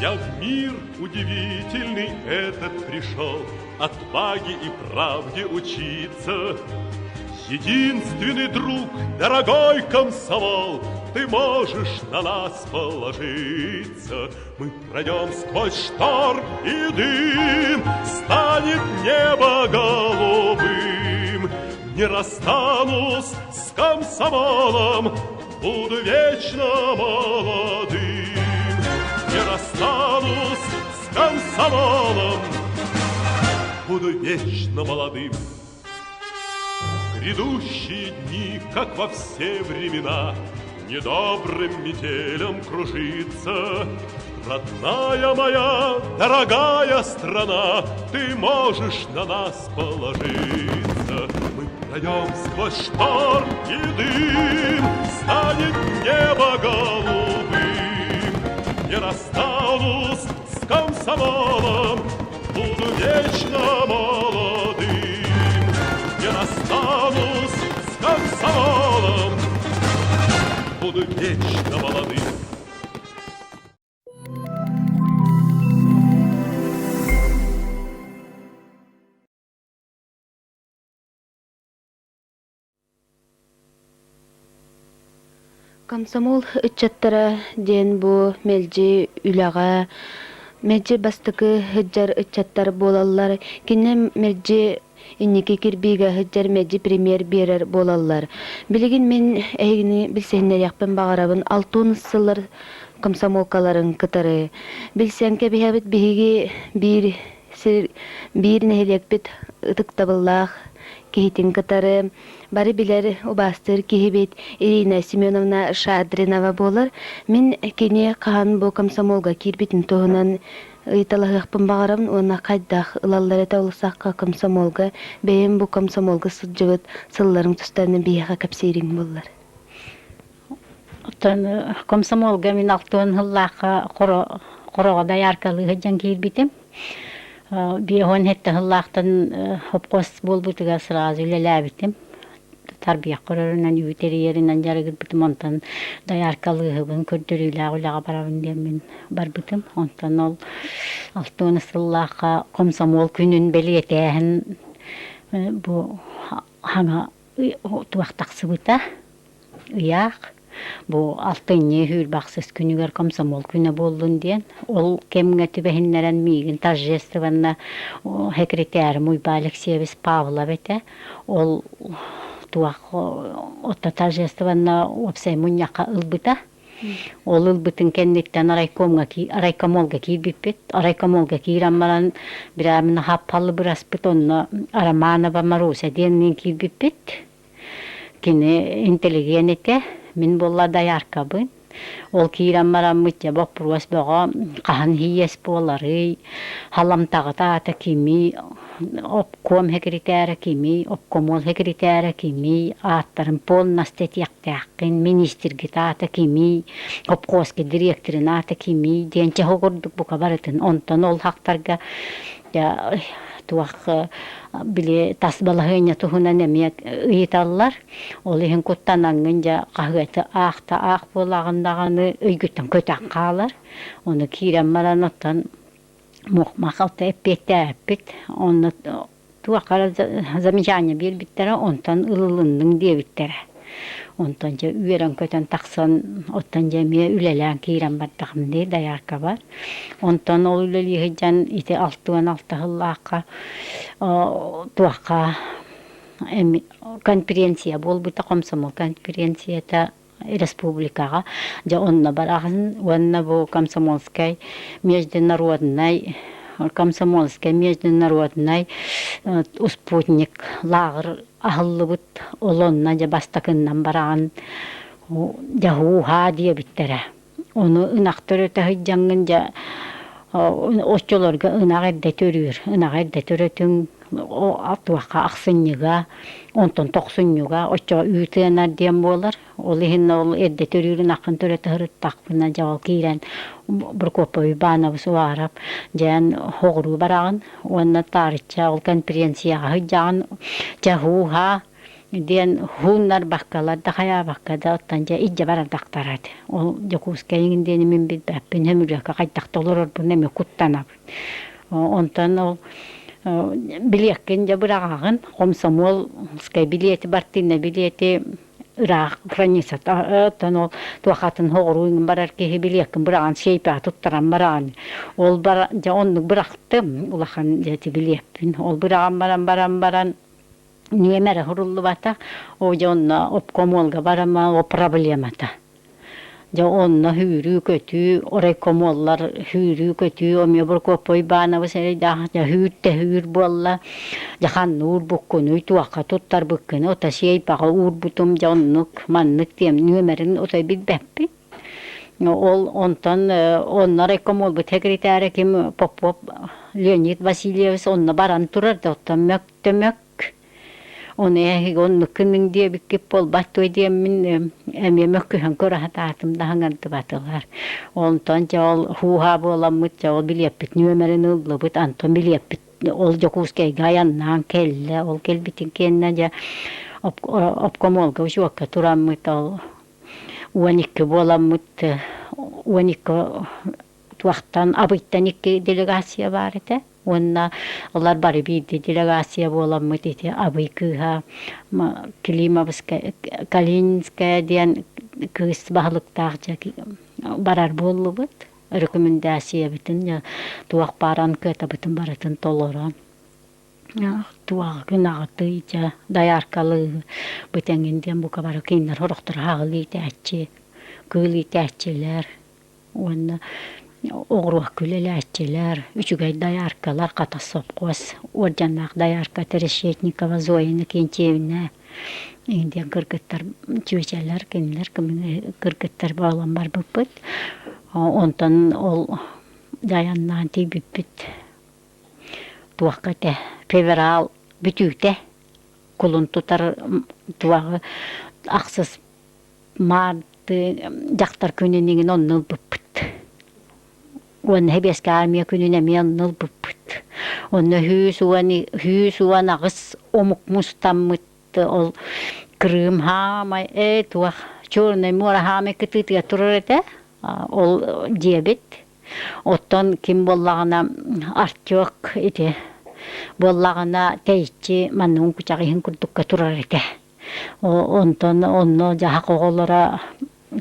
Я в мир удивительный этот пришел Отваге и правде учиться. Единственный друг, дорогой комсомол, Ты можешь на нас положиться. Мы пройдем сквозь шторм и дым, Станет небо голубым. Не расстанусь с комсомолом, Буду вечно молодым. Не расстанусь с комсомолом, Буду вечно молодым. Грядущие дни, как во все времена, Недобрым метелем кружится. Родная моя, дорогая страна, Ты можешь на нас положиться. Мы пройдем сквозь шторм и дым, Станет небо голубым. Не расстанусь с комсомолом, Буду вечно молодым. Не расстанусь с комсомолом, Буду вечно молодым. Комсомол ыччаттара диэн бу мэлдьи үлэҕэ, мэлдьи бастакы сылдьар ыччаттар буолаллар. Кинини мэлдьи инники кирбиигэ сылдьар мэлдьи премьер биэрэр буолаллар. Билигин мин эһигини билсиһиннэриэхпин баҕарабын алтын сыллар комсомолкаларын кытары. Билсэн кэбиһэбит биһиги биир сир биир нэһилиэкпит ытыктабыллаах киһитин кытары бары билэр, убаастыыр киһибит Ирина Семеновна Шадринова буолар. Мин кини хаһан бу комсомолга киирбитин туһунан ыйыталаһыахпын баҕарабын уонна хайдах ылаллар этэ олусахха комсомолга бэйэм бу комсомолга сылдьыбыт сылларым тустарынан биһиэхэ кэпсиириҥ буоллар. Оттон комсомолга мин алтыан сыллаахха хороҕо дояркалыы сылдьан киирбитим. Биэһуон сэттэ сыллаахтан хопкуос буолбутугар сразу үлэлээбитим. Тарбыйах көрөрүнэн, үүт эрийэринэн дьарыгырбытым. Онтон дояркалыыһыбын, көрдөрүүлээх үлэҕэ барабын диэммин барбытым. Онтон ол алтыан сыллаахха комсомол күнүн бэлиэтээһин бу хаҥа туох тахсыбыта ыйаах бу алтынньы сүүрбэ күнүгэр комсомол күнэ буоллун диэн ол кэмҥэ түбэһиннэрэн миигин торжественно секретарым Уйба Алексеевич Павлов этэ ол туох отто торжественно уопсай мунньахха ылбыта Ол ылбытын кэнниттэн райкомҥа райкомолга киирбиппит. Райкомолга киирэн баран бирээмин хаппаллыбыраспыт онно Романова Маруся диэнниин киирбиппит. Кини интеллигент этэ, мин буолла дояркабын. Ол киирэн бараммыт дьэ боппуруос бөҕө хаһан иэс буоларый, халамтаҕыта аата кимий, обком секретара кимий, обкомол секретара кимий, ааттарын полностью этиэхтээххин, министргит аата кимий, обхозка дириэктэрин аата кимий диэн чаһы курдук бука барытын. Онтон ол хахтарга туох били тас балаһыанньа туһунан эмиэ ыйыталлар. Ол иһин куттанаҥҥын дьэ хаһыаты аахта аах буолаҕын даҕаны өйгүттэн көтөн хаалар. Ону киирэн баран оттон муох-махалта эппиэттээбиппит. Онно туох эрэ замечание биэрбиттэрэ, онтон ылылынныҥ диэбиттэрэ. Онтон дьэ үөрэн-көтөн тахсан, оттон дьэ эмиэ үлэлээн киирэн бардахым дии дояркабар. Онтон ол үлэлии сылдьан ити 66 сыллаахха туохха конференция буолбута, комсомол конференцията республикаҕа дьэ онно бараҕын уонна бу комсомольскай международнай комсомольскай международнай спутник лааҕыр аһыллыбыт ол онно дьэ бастакыннан бараҕын дьэ һуу-һаа диэбиттэрэ ону ынах төрөтө сылдьаҥҥын дьэ оччолорго ынах эрдэ төрүүр ынах эрдэ төрөтүҥ туохха ахсынньыга онтон тохсунньуга оччоҕо үүт ыанар диэн буолар ол иһин ол эрдэ төрүүр ынаххын төрөтө сырыттахпына дьэ ол киирэн Прокопий Иванович Уаров дьээн хоҕуруу бараҕын уонна таарычча ол конференцияҕа сылдьаҕын чэ һуу-һаа. Диэн хууннарбаккалар да хайаабакка да оттон дьэ илдьэ барардахтара этэ. Ол Дьокуускай иҥин диэни мин билбэппин, Хөмүлүөккэ хайдах да олорорбун эмиэ куттанабын. Онтон ол билиэккин дьэ быраҕаҕын, хомсомуолскай билиэти, бартыынай билиэти ыраах границата оттон ол туохатын соҕуруу иҥин барар киһи билиэккин быраҕан сейпэҕэ туттаран бараҕын. Ол бар дьэ оннук бырахтым улахан дьэ ити билиэппин. Ол быраҕан баран баран баран Нүөмэрэ суруллубатах, оо дьэ онно обкомолга барама о проблемата. Дьэ онно сүүрүү-көтүү, райкомоллар сүүрүү-көтүү, эмиэ Прокопий Иванович эрэйдээх дьэ сүүр да сүүр буолла. Дьэ ханна уурбуккунуй, туохха туттарбыккыный, ото сиэйпэҕэ уурбутум дьэ оннук, маннык диэм нүөмэрин отой билбэппин. Ол онтон онно райкомолбут секретаря ким Попов Леонид Васильевич онно баран турар да оттон мөк Төмөк ону эһиги оннук гыныҥ диэбиккит буолбат дуо диэммин эмиэ мөккүһэн көрө сатаатым да хаҥардыбатылар. Онтон дьэ ол һуу-һаа буоламмыт дьэ ол билиэппит нүөмэрин ыллыбыт, Антон билиэппит ол Дьокуускайга айаннаан кэллэ. Ол кэлбитин кэннэ дьэ обкомолга учуокка тураммыт ол 12 буоламмыт 12 туохтан Абыйтан икки делегация баар этэ. Уонна олор бары биирдии делегация буоламмыт ити Абый кыыһа Климовская, Калининская диэн кыыс баһылыктаах дьэ барар буоллубут. Рекомендациябытын туох баар анкетабытын барытын толорон туоҕа аҕытыы дьэ дояркалыы бытэҥин диэн бука бары кинилэр сорохтор хаҕыл иитээччи, кыыл иитээччилэр Уонна оҕуруокка үлэлээччилэр, үчүгэй дояркалар, хата сопхуос уордьаннаах доярка Решетникова Зоя Иннокентьевна диэн кыргыттар чүөчэлэр, кинилэр кыргыттар буолан барбыппыт. Онтон ол дьайаннаан тиийбиппит туохха этэ февраль бүтүүтэ кулун тутар туоҕу ахсыс Маарты дьахтар күнүн иҥин онно ылбыппыт. Уонна Сэбиэскэй Армия күнүн эмиэ онно ылбыппыт. Онно 118 омук мустаммыт ол Крым хаамай ээ туох Черное море хаамай кытыытыгар турар этэ. Ол дьиэбит. Оттон ким буоллаҕына Артек ити буоллаҕына тэйиччи манныгын кучах иһин курдукка турар этэ. Онтон онно дьаһах оҕолоро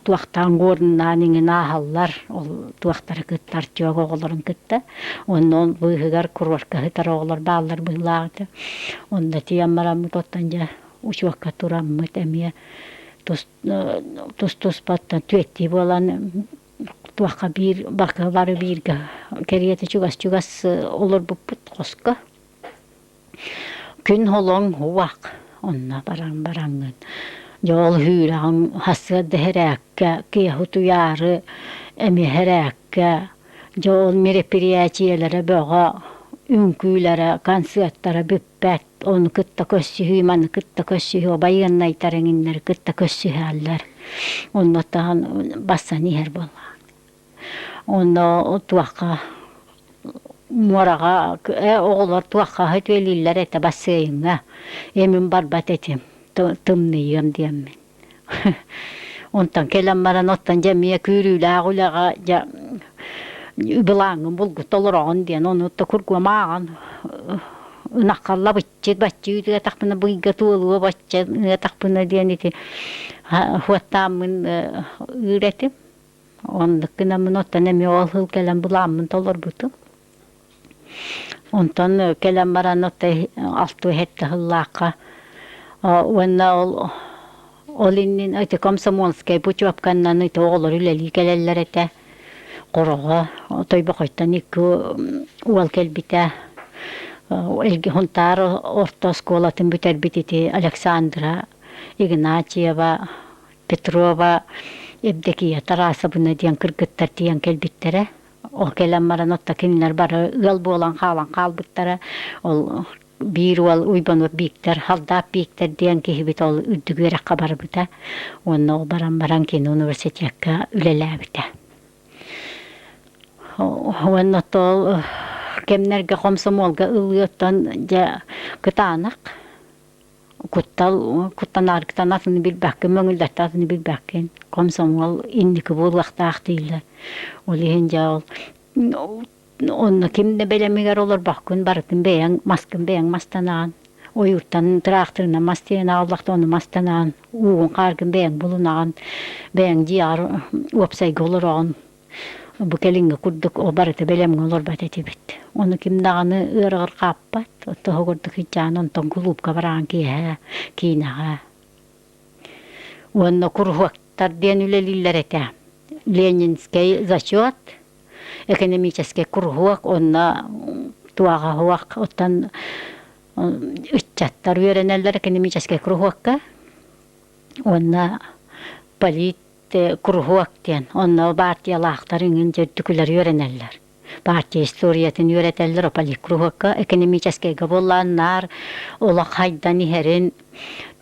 туохтаан горнаан иҥин ааһаллар, ол туохтары кытта Артек оҕолорун кытта. Онно ол быыһыгар курорка сытар оҕолор бааллар быһыылаах этэ. Онно тиийэн бараммыт оттон дьэ учуокка тураммыт эмиэ тус-туспаттан түөттии буолан туохха биир бары бииргэ кэриэтэ чугас-чугас олорбуппут хоско. Күн холоҥ уһуах, онно баран бараҥҥын, дьэ ол үүрэҕиҥ сарсыарда иһэрээккэ, киэһэ утуйаары эмиэ иһэрээккэ, дьэ ол мероприятиелэрэ бөҕө, үҥкүүлэрэ, концертара бүппэт, ону кытта көрсүһүү, маны кытта көрсүһүү, байыаннайдар эҥиннэри кытта көрсүһэллэр. Онно таһан бассан иһэр буоллаҕа. Онно туохха муораҕа оҕолор туохха сөтүөлүүллэр этэ бассыайыҥҥа. Ээ мин барбат этим, тымныйыам диэммин. Онтон кэлэн баран оттон дьэ эмиэ күүрүүлээх үлэҕэ дьэ былааҥҥын булгу толороҕун диэн ону кургуом ааҕан ынахха лабыччы баччы ыытыатахпына быйга туолуо бачча ыатахпына диэн ити хуоттааммын ыыр этим. Оннук гынаммын оттон эмиэ ол сыл кэлэн былааммын толорбутум. Онтон кэлэн баран оттон алтыы сэттэ сыллаахха уонна ол ол иннин ити комсомольскай путевканнан ити оҕолор үлэлии кэлэллэр этэ. Хороҕо Тойбохойтон икки уол кэлбитэ. Хунтаар орто оскуолатын бүтэрбит ити Александра Игнатьева Петрова Евдокия Тарасовна диэн кыргыттар тиийэн кэлбиттэрэ. Ол кэлэн баран отто кинилэр бары ыал буолан хаалан хаалбыттара. Ол биир уол Уйбанов Бииктэр, Халдаап Бииктэр диэн киһибит ол үрдүк үөрэххэ барбыта. Уонна ол баран баран кини университекка үлэлээбитэ. Уонна ол кэмнэргэ хомсомуолга ылыаттан дьэ кытаанах. Куттал куттанааргытан атыны билбэккин, мөҥүллэртэн атыны билбэккин. Комсомол инники буолуохтаах дииллэр. Ол иһин дьэ ол онно ким да бэлэмигэр олорбоккун, барытын бэйэҥ маскын бэйэҥ мастанаҕын. Ойууртан тыраахтырынан мас тиэйэн аҕаллахта ону мастанаҕын, уугун хааргын бэйэҥ булунаҕын, бэйэҥ дьиэҕэр уопсайга олороҕун. Бу кэлиҥҥи курдук ол барыта бэлэмҥэ олорбот этибит. Ону ким даҕаны ыарыҕырҕааппат, тоһо курдук сыдьаан онтон кулуупка бараан киэһэ киинэҕэ. Уонна куруһуоктар диэн үлэлииллэр этэ. Ленинскэй зачет, экономическэй куруһуок уонна туаҕа суох оттон ыччаттар үөрэнэллэр экономическэй куруһуокка уонна полит куруһуок диэн онно баартыйалаахтар иҥин дьөрдүкүлэр үөрэнэллэр. Партия историятын үөрэтэллэр политкуруһуокка экономическайга буоллаан наар олох хайдан иһэрин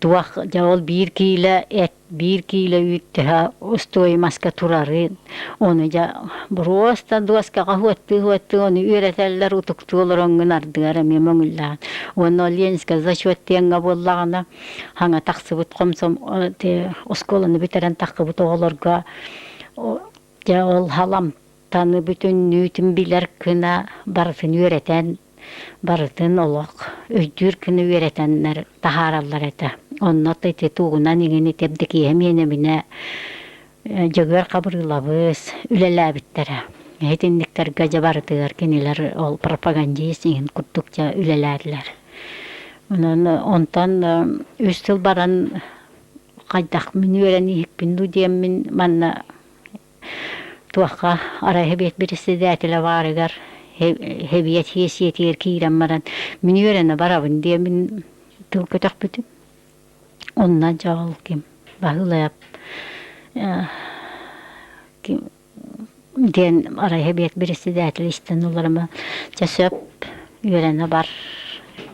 туох дьэ ол биир киилэ эт биир киилэ үүт төһө устуойумаска турарын ону дьэ боруоста дуоскаҕа хуоттыы-хуоттыы ону үөрэтэллэр утуктуу олороҥҥун ардыгар эмиэ мөҥүллээн уонна Ленинскэй зачет диэҥҥэ буоллаҕына хаҥа тахсыбыт хомсом оскуоланы бүтэрэн таххыбыт оҕолорго дьэ ол халамтаны бүтүннүүтүн билэр гына барытын үөрэтэн барытын олох өйдүүр гына үөрэтэннэр таһаараллар этэ. Онно ити тугунан иҥин ити Эбдикиэһэ миэнэбинэ Дьөгүөр Хабырыылабыс үлэлээбиттэрэ. Итинниктэргэ дьэ барытыгар кинилэр ол пропагандист иҥин курдук дьэ үлэлээтилэр. Онон онтон үс сыл баран хайдах мин үөрэн иһиппин дуу диэммин манна туохха арай сэбиэт председателэ баарыгар сэбиэт сиэссийэтигэр киирэн баран мин үөрэнэ барабын диэммин тыл көтөхпүтүм. Онно дьэ ол ким Баһылайап ким диэн арай сэбиэт председателэ истэн ыларыма чэ сөп үөрэнэ бар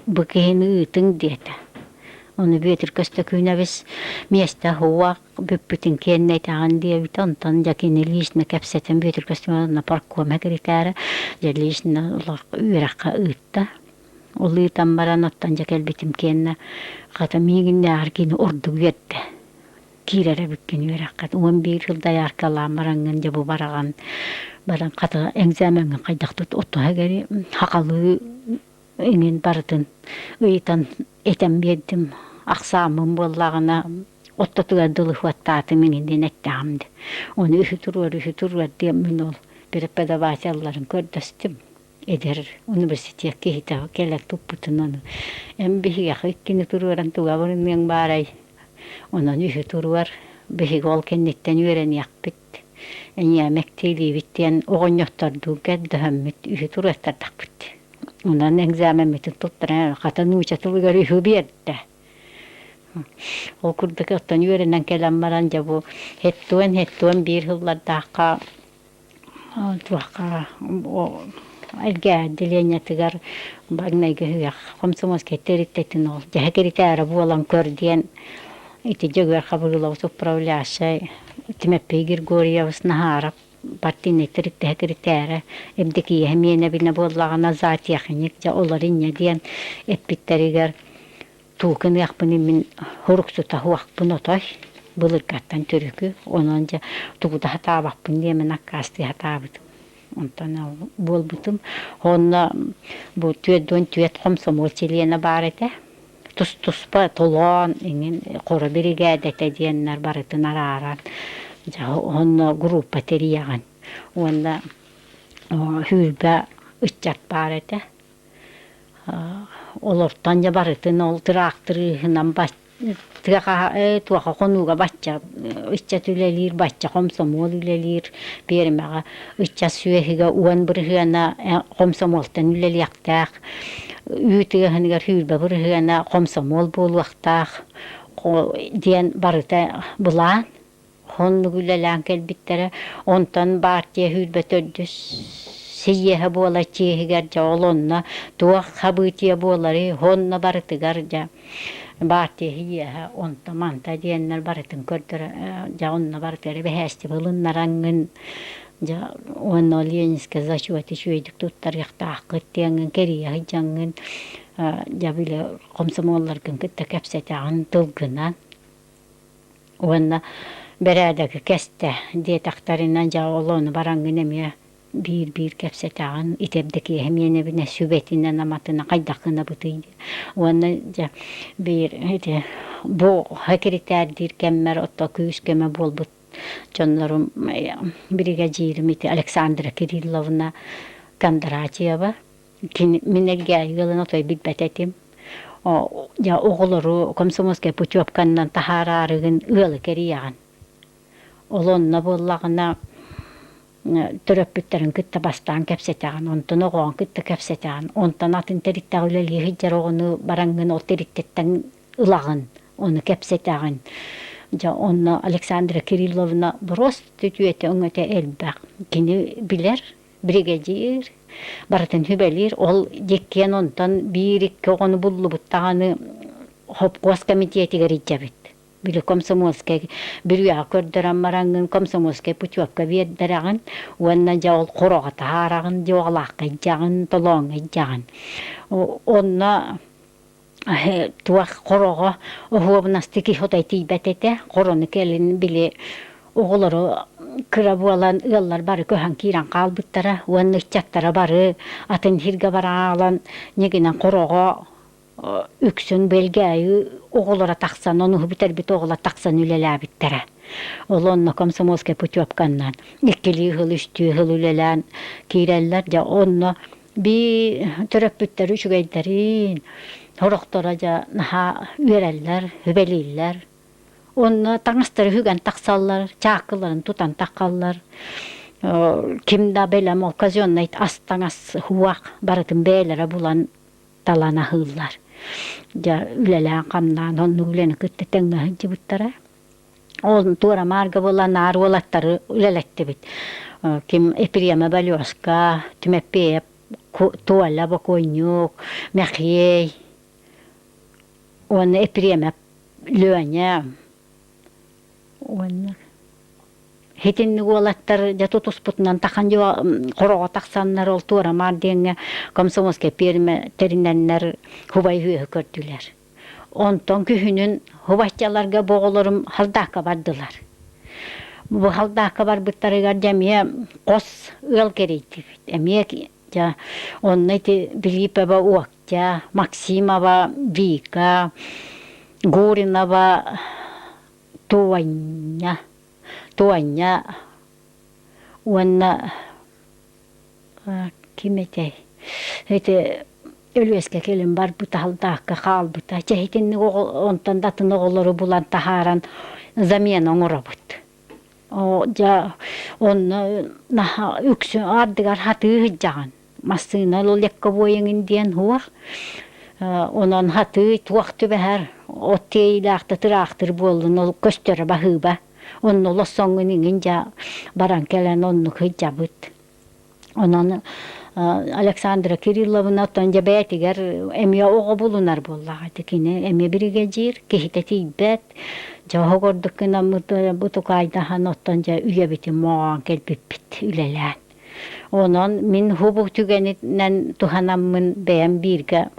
бу киһини ыытыҥ диэтэ. Ону Бүөтүр Көстөкүүнэбис миэстэ суох бүппүтүн киэннэ итэҕин диэбитэ. Онтон дьэ кини лично кэпсэтэн Бүөтүр Көстөкүүнэбис паркома секретара дьэ лично үөрэххэ ыытта. Ол ыытан баран оттон дьэ кэлбитим киэннэ хата миигиннээҕэр кини ордук үөрдэ. Киирэр эбиккин үөрэххэ 11 сыл дояркалаан бараҥҥын дьэ бу бараҕан баран хата экзамеҥҥын хайдах тут оттоһо гэри хахалыы иҥин барытын ыйытан этэн биэрдим ахсааммын буоллаҕына оттотугар дылы хуоттаатым иҥин диэн эттэҕим дии. Ону үһү туруор үһү туруор диэммин ол преподавателларын көрдөстүм. Эдэр университет киһитэ кэлэн туппутун ону эн биһиэхэ иккини туруоран туга барыныаҥ баарай онон үһү туруор биһиги ол кэнниттэн үөрэниэхпит эйиэхэ мэктиэлиибит диэн оҕонньоттордуун көрдөһөммүт үһү туруортардахпыт онон экзамеммытын туттаран хата нуучча тылыгар үһү биэрдэ ол курдук оттон үөрэнэн кэлэн баран дьэ бу һэттуон һэттуон биир сыллардаахха туохха эргэ отделениетыгар маҥнайгы үһүөх комсомольскай тэрилтэтин ол дьэһэ киритээри буолан көр диэн ити Дьөгүөр Хабырыылабыс управляющай Тимофей Григорьевич Наһаарап партийнай тэрилтэһэ киритээрэ Евдокия Миэнэбинэ буоллаҕына зоотехник дьэ олор инньэ диэн эппиттэригэр Туукыныахпын мин һуруксута суохпун отой, былыргаттан төрүкү, онон дьэ тугу да сатаабаппын диэммин аккаастыы сатаабытым. Онтон ол буолбутум. Онно бу 44 хомсомуол чилиэнэ баар этэ. Тус-туспа толоон иҥин хоро биригээдэтэ диэннэр барытын арааран дьэ онно группа тэрийэҕин. Уонна сүүрбэ ыччат баар этэ. Олортон дьэ барытын ол тыраахтырыыһынан туоха хонууга бачча ыччат үлэлиир, бачча хомсомуол үлэлиир пиэрмэҕэ ыччат сүөһүгэ 10 бырыһыана хомсомуолтан үлэлиэхтээх, үүт ыаһыныгар 20 бырыһыана хомсомуол буолуохтаах диэн барыта былаан. Оннук үлэлээн кэлбиттэрэ. Онтон баартыйа 24 сийиэһэ буолар чиэһигэр дьэ ол онно туох событие буоларый онно барытыгар дьэ баартыйа сийиэһэ онто-манта диэннэр барытын көрдөрө дьэ онно барытыгар эбэһээстибэ ылыннараҥҥын. Дьэ уонна Ленинскэй зачет үчүгэйдик туттарыахтааххыт диэҥҥин кэрийэ сылдьаҥҥын дьэ били хомсомуолларгын кытта кэпсэтэҕин тылгынан уонна бэрээдэги кэстэ диэтэхтэринэ дьэ ол ону бараҥҥын эмиэ биир-биир кэпсэтэҕин итэрдэ киэһэ миэнэбинэ сүбэтинэн аматына хайдах гынабытый диэн уонна дьэ биир ити бу сэкиритээрдиир кэммэр ото күүс-көмө буолбут дьоннорум биригэдьиирим ити Александра Кирилловна Кондратьева кини мин Элгээйи ыалын отой билбэт этим дьэ оҕолору комсомольскай путевканнан таһаараарыгын ыалы кэрийэҕин ол онно буоллаҕына төрөппүттэрин кытта бастаан кэпсэтэҕин, онтон оҕоҕун кытта кэпсэтэҕин, онтон атын тэрилтэҕэ үлэлии сылдьар оҕону бараҥҥын ол тэрилтэттэн ылаҕын, ону кэпсэтэҕин. Дьэ онно Александра Кирилловна боруоста үтүөтэ өҥөтө элбэх. Кини билэр, биригэдьиир, барытын сүбэлиир. Ол дьиккиэн онтон биир-икки оҕону буллубут даҕаны хопкуос комитетигэр илдьэбит. Били комсомольскай бүрүйэҕэ көрдөрөн бараҥҥын комсомольскай путевка биэрдэрэҕин уонна дьэ ол хороҕо таһаараҕын, дьуоҕалаахха илдьэҕин, толооҥҥо илдьэҕин. Онно туох хороҕо оһуобунасты киһи отой тиийбэт этэ. Хорону кэлин били оҕолору кыра буолан ыаллар бары көһөн киирэн хаалбыттара уонна ыччаттара бары атын сиргэ бараалан ньигинэн хороҕо үксүн Бэлгээйи оҕолоро тахсан, онуһу бүтэрбит оҕолор тахсан үлэлээбиттэрэ. Ол онно комсомольскай путевканнан иккилии сыл, үстүү сыл үлэлээн киирэллэр. Дьэ онно би төрөппүттэр үчүгэйдэрин, сорохторо дьэ наһаа үөрэллэр, үбэлииллэр. Онно таҥастары үгэн тахсаллар, чаакыларын тутан таххаллар. Ким да бэлэм ол казеннай ас таҥас хуах барытын бэйэлэрэ булан талан аһыыллар. Дьэ үлэлээн-хамнаан оннук үлэни кытта тэҥҥэ сылдьыбыттара. Ол туора маарга буолан наар уолаттары үлэлэттибит. Ким Епрема Балёска, Түмэппиэйэп Туола Бокуонньук, Мэхиэй уонна Епремэп Леня уонна Итинник уолаттар дьэ тутуспутунан тахан хороҕо тахсаннар ол туорамаар диэҥҥэ комсомольскай пиэрмэ тэринэннэр хубай үөһү көрдүлэр. Онтон күһүнүн хубаччаларга бу оҕолорум халдаакка бардылар. Бу халдаакка барбыттарыгар дьэ эмиэ хос ыал кэрийдибит. Эмиэ дьэ онно ити Билиипэбэ Уоктя, Максимова Вика, Гуринова Туонньа Туонньа уонна ким этэй ити Өлүөскэ кэлин барбыта халдаакка хаалбыта чэ итинник онтон да атын оҕолору булан таһааран замена оҥоробут дьэ онно наһаа үксүн ардыгар хатыы сылдьаҕын массыына легковой эҥин диэн суох онон хатыы туох түбэһэр от тиэйилээх да тыраахтыр буоллун ол көстөрө баһыыба онно олоссоҥҥун иҥин дьэ баран кэлэн оннук сылдьабыт онон Александра Кирилловна оттон дьэ бэйэтигэр эмиэ оҕо булунар буоллаҕа ити кини эмиэ биригэдьиир киһитэ тиийбэт дьэ оһох ордук гынаммыт бу тукаайдаһан оттон дьэ үйэбитин моҕоон кэлбиппит үлэлээн Онон мин хубу түгэнинэн туһанаммын бэйэм бииргэ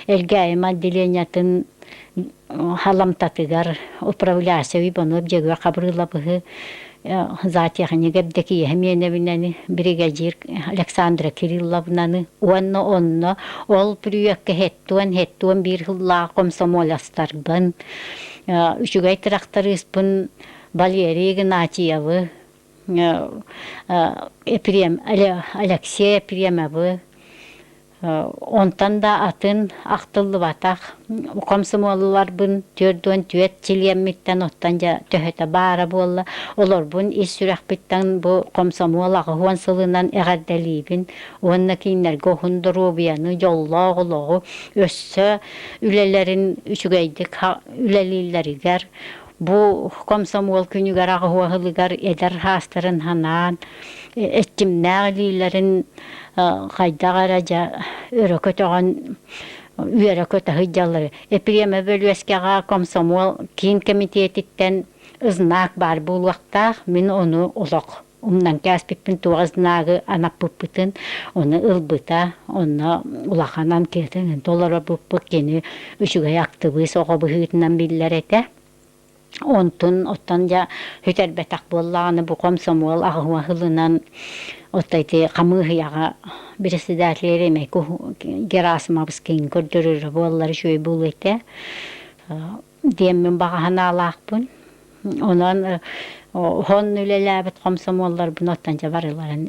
Элгээйим отделениетын халамтатыгар управляющай Иванов Дьөгүөр Хабырыылабыһы зоотехник Эбдэкийэһэ Миэнэбинэни, биригэдьиир Александра Кирилловнаны уонна онно ол бүрүйэккэ һэттуон һэттуон биир сыллаах комсомолецтарбын, үчүгэй тырахтарыыспын Валерий Игнатьевы Епрем Алексей Епремовы онтон да атын ахтыллыбатах комсомолларбын 44 чилиэммиттэн оттон дьэ төһөтө баара буолла олорбун ис сүрэхпиттэн бу комсомол 80 сылынан эҕэрдэлиибин уонна кинилэргэ уһун доруобуйаны дьоллоох олоҕу өссө үлэлэрин үчүгэйдик үлэлииллэригэр Бу комсомол күнүгэр аҕыһуоһылыгар эдэр хаастарын ханаан, эрчимнээх илиилэрин хайдах эрэ дьэ өрө көтөҕөн үөрэ көтө сылдьаллар. Эпириэмэ Бөлүөскэҕэ комсомол киин кэмитиэтиттэн знак баар буолуохтаах. Мин ону олох. Умнан кээспиппин туох знагы анаппыппытын ону ылбыта. Онно улахан анкетаны толоробуппут кини үчүгэй актыбыыс оҕо быһыытынан биллэр этэ. Онтун оттон дьэ сүтэрбэтэх буоллаҕына бу хомсомуол аҕыһыа сылынан отто ити хамыыһыйаҕа председатель эмэ Герасимовскийын көрдөрөрө буоллар үчүгэй буолуо этэ диэммин баҕа санаалаахпын. Онон хон үлэлээбит хомсомуолларбын оттон дьэ барыларын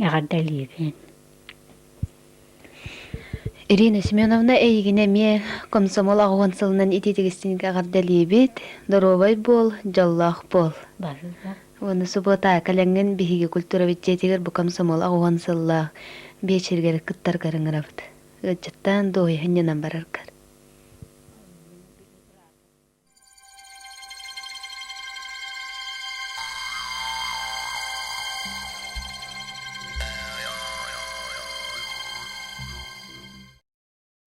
эҕэрдэлиибин. Ирина Семеновна эйигин эмиэ комсомол аҕыһын сылынан итиитигистингэ эҕэрдэлиибит, доруобай буол, дьоллоох буол. Уонна субуота кэлэҥҥин биһиги культурабыт дьиэтигэр бу комсомол аҕыһын сыллаах биэчэригэр кыттаргар ыҥырабыт. Ыалдьыттаан дуоһуйа сынньанан бараргар.